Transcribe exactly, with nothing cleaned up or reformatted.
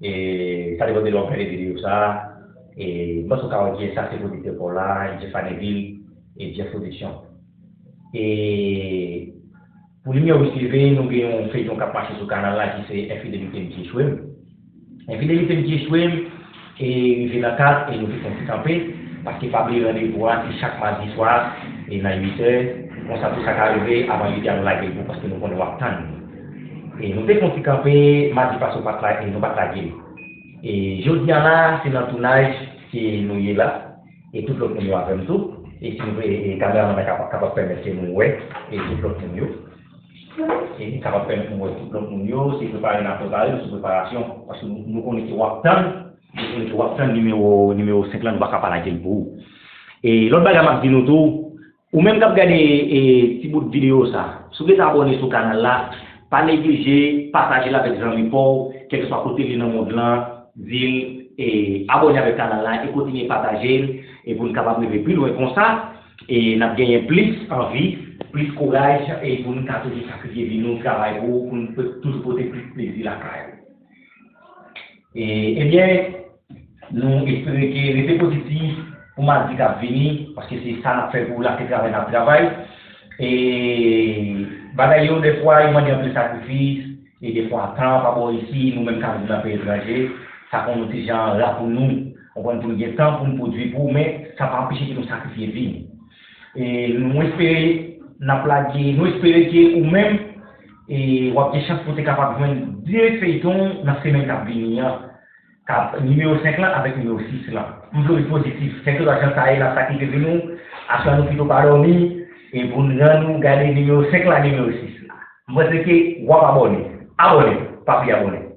E sa depann de lè w ap gade videyo sa a. E m panse w ka wè kiyès sa, se pwodiktè pa w la, Jeff Aneville, e Jeff Production. E pou limyè w estive, nou gen yon feyton k ap mache sou kanal la ki se Enfidelite M T H W M. Enfidelite M T H W M, e rive nan kat, e nou te fè yon ti kanpe, paske pa bliye randevou a, se chak madi swa, e nan uit è, konsa tou sa ka rive, avan uit è a nou lage l pou, paske nou konnen w ap tann. E nou te fè yon ti kanpe, madi pase w pa t la, e nou pa t lage l. E jodi a la, se nan tounaj ke nou ye la, e tout lòt moun yo avè m tou. E si nou vle, e, kameramann nan kapab, kapab pèmèt ke nou wè, e tout lòt moun yo. E li kapab pèmèt nou wè tout lòt moun yo, se prepare n ap prepare, nou sou preparasyon. Paske nou, nou konnen ke w ap tann, nou konnen ke w ap tann nimewo, nimewo senk lan, nou pa ka pa lage l pou ou. E lòt bagay m ap di nou tou, ou menm k ap gade, e, ti bout videyo sa, si w gentan abòne sou kanal la, pa neglije pataje l avèk zanmi pa w, kèlkeswa kote li nan mond lan, di l, e, abòne avèk kanal la e kontinye pataje l, e pou n kapab rive pi lwen konsa, e n ap genyen plis anvi, plis kouraj, e pou n ka toujou sakrifye vi nou, travay pou, pou n pe-, toujou pote plis plezi lakay ou. E, ebyen, nou espere ke rete pozitif pou madi k ap vini, paske se sa n ap fè pou w la, se travay n ap travay. E bagay yo, dèfwa, yo mande anpil sakrifis, e dèfwa, tan an pa ba w isi, nou menm k ap viv nan peyi etranje, sa konn yon ti jan ra pou nou. Konprann, pou nou gen tan pou nou pwodui pou, men sa pa anpeche ke nou sakrifye vi nou. E nou espere n ap lage, nou espere ke ou menm, e w ap gen chans pou te kapab jwenn de feyton nan semèn k ap vini an. K ap nimewo senk lan avèk nimewo sis lan. M vle w pozitif. Kèlkeswa jan sa ye, n ap sakrifye vi nou. Aswè a nou pito pa dòmi, e pou n rann ou gade nimewo senk la, nimewo sis la. M panse ke w ap abòne. Abòne. Pa bliye abòne.